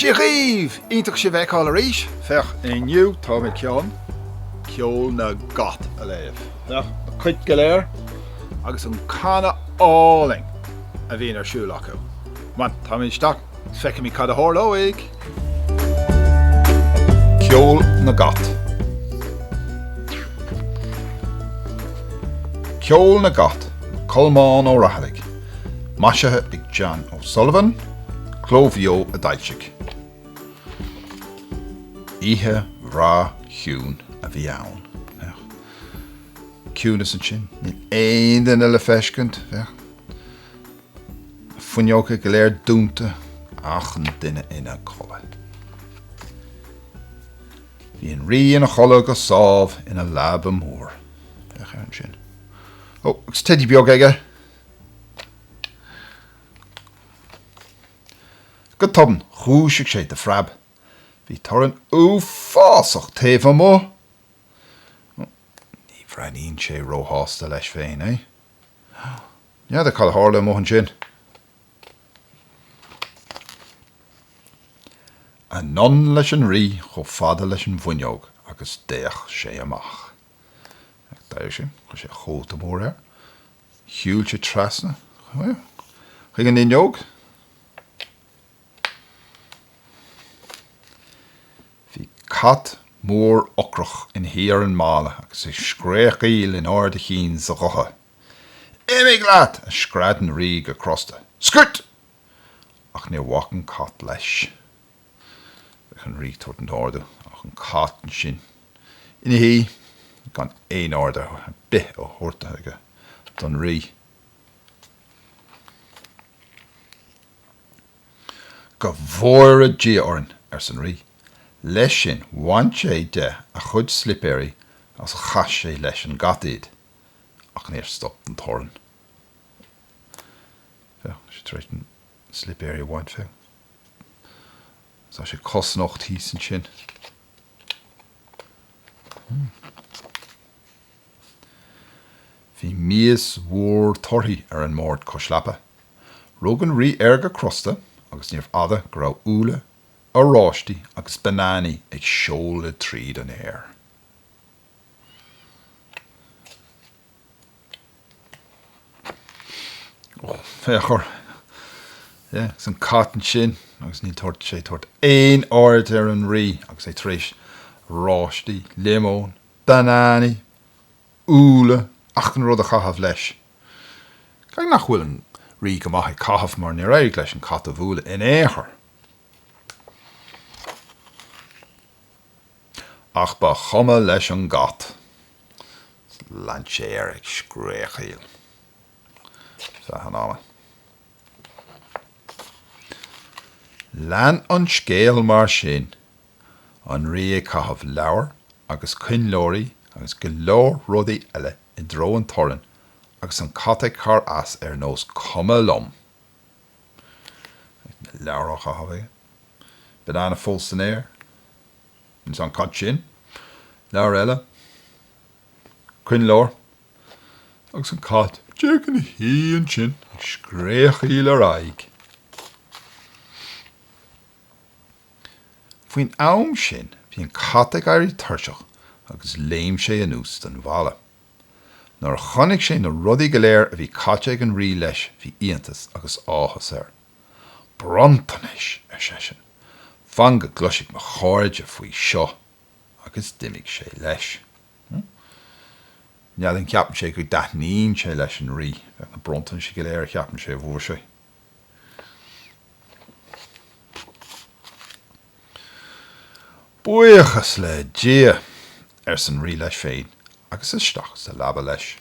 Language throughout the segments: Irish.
Dia dhaoibh! Iontach sibh a fheiceáil arís. Féach, inniu táimid chun Ceol na gCat a léamh. Féach, na cait go léir agus an canadh álainn a bhíonn ar siúl acu. Come on, táimid isteach is feicfimid cad a tharlóidh! Ceol na gCat Ceol na gCat le Colmán Ó Raghallaigh, maisithe ag Jan O'Sullivan, Cló Mhaigh Eo a d'fhoilsigh. Oíche bhreá chiúin a bhí ann. Féach. Ciúnas ansin. Níl aon duine le feiscint. Féach. Na fuinneoga go léir dúnta, achan duine ina codladh. Bhí an rí ina chodladh go sámh ina leaba mór. Féach air ansin. Ó, agus teidí beag aige. Go tobann, dhúisigh sé de phreab. Bhí torann uafásach taobh amuigh. Ní bhreathnaíonn sé róshásta leis féin, eh? N'fheadar cad a tharla amuigh ansin. Anonn leis an rí chomh fada leis an bhfuinneog agus d'fhéach sé amach. D'éirigh sé, chuir sé a chóta mór air, shiúil sé trasna chuig an fhuinneog. Bhí cat mór ocrach ina shuí ar an mballa agus ag scréachaíl in ard a chinn sa ghaoth. Imigh leat! a scread an rí go crosta. Scriut! Ach níor bhac an cat leis. Bheadh an rí ag tabhairt an ordú ach an cat ansin ina shuí gan aon aird ar bith á thabhairt aige don rí. Go bhfóire Dia orainn! arsa an rí. Leis sin bhain sé de a chuid slipéirí agus chaith sé leis an gcat iad. Ach níor stop an torann. Féach, tá sé tar éis na slipéirí a bhaint, féach. Tá sé cosnocht thíos ansin. Bhí mias mhór torthaí ar an mbord cois leapa. Rug an rí air go crosta agus níorbh fhada go raibh úlla, oráistí agus bananaí ag seoladh tríd an aer. Ó, féach air. Yeah, agus an cat ansin agus níl tabhairt sé tabhairt aon aird ar an rí agus é tar éis oráistí, liomóin, bananaí, úlla, achan rud a chaitheamh leis. Caithfidh nach bhfuil an rí go maith ag caitheamh mar níor éirigh leis an cat a bhualadh in aon chor. Ach ba chuma leis an gcat. Lean sé air ag scréachaíl feadh an ama. Lean an scéal mar sin, an rí ag caitheamh leabhar agus coinnleoirí agus go leor rudaí eile i dtreo an torainn agus an cat ag cur as ar nós cuma liom. Na leabhair á chaitheamh aige. Banana fós san aer. Ins an cat sin. Leabhar eile. Coinnleoir. Agus an cat díreach ina shuí ansin ag scréachaíl ar aghaidh. Faoin am sin bhí an cat ag éirí tuirseach agus léim sé anuas den bhalla. Nuair a chonaic sé na rudaí go léir a bhí caite ag an rí leis bhí iontas agus áthas air. Bronntanais! ar seisean. Fan go gcloisfidh mo chairde faoi seo! Agus d'imigh sé leis. N'fheadar an gceapann sé go dtaitníonn sé leis an rí, bheadh na bronntanais go léir a cheapann sé a bhfuair sé. Buíochas le Dia! arsa an rí leis féin agus isteach sa leaba leis.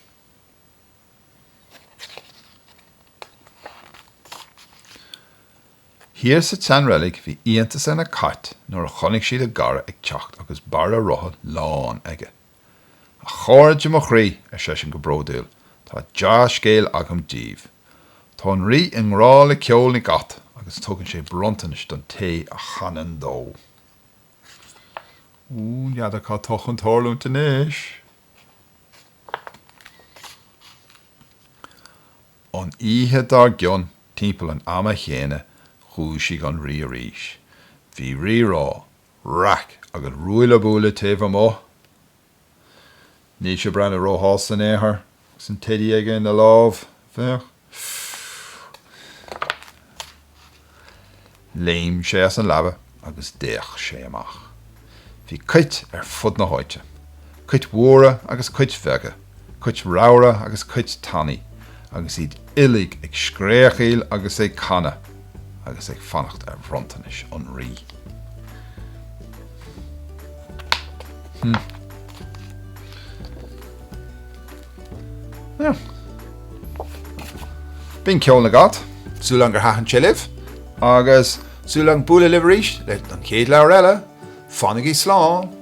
Thiar sa tseanreilig bhí iontas ar na cait nuair a chonaic siad a gcara ag teacht agus barra rotha lán aige. A chairde mo chroí, ar seisean go bródúil, tá dea-scéal agam daoibh. Tá an rí i ngrá le ceol na gcat agus tugann sé bronntanais don té a chanann dó. Ó, n'fheadar cad tá chun tarlúint anois? An oíche dár gcionn, timpeall an ama chéanna, dhúisigh an rí arís. Bhí rírá, raic agus ruaille buaille taobh amuigh. Níl sé ag breathnú róshásta in aon chor agus an teidí aige ina lámh. Féach. Léim sé as an leaba agus d'fhéach sé amach. Bhí cait ar fud na háite. Cait mhóra agus cait bheaga, cait ramhra agus cait tanaí, agus iad uilig ag scréachaíl agus ag canadh agus ag fanacht ar bhronntanais an rí. Hmm. B'in Ceol na gCat, súil agam gur thaitin sé libh, agus súil agam bualadh libh arís le don chéad leabhar eile. Fanaigí slán!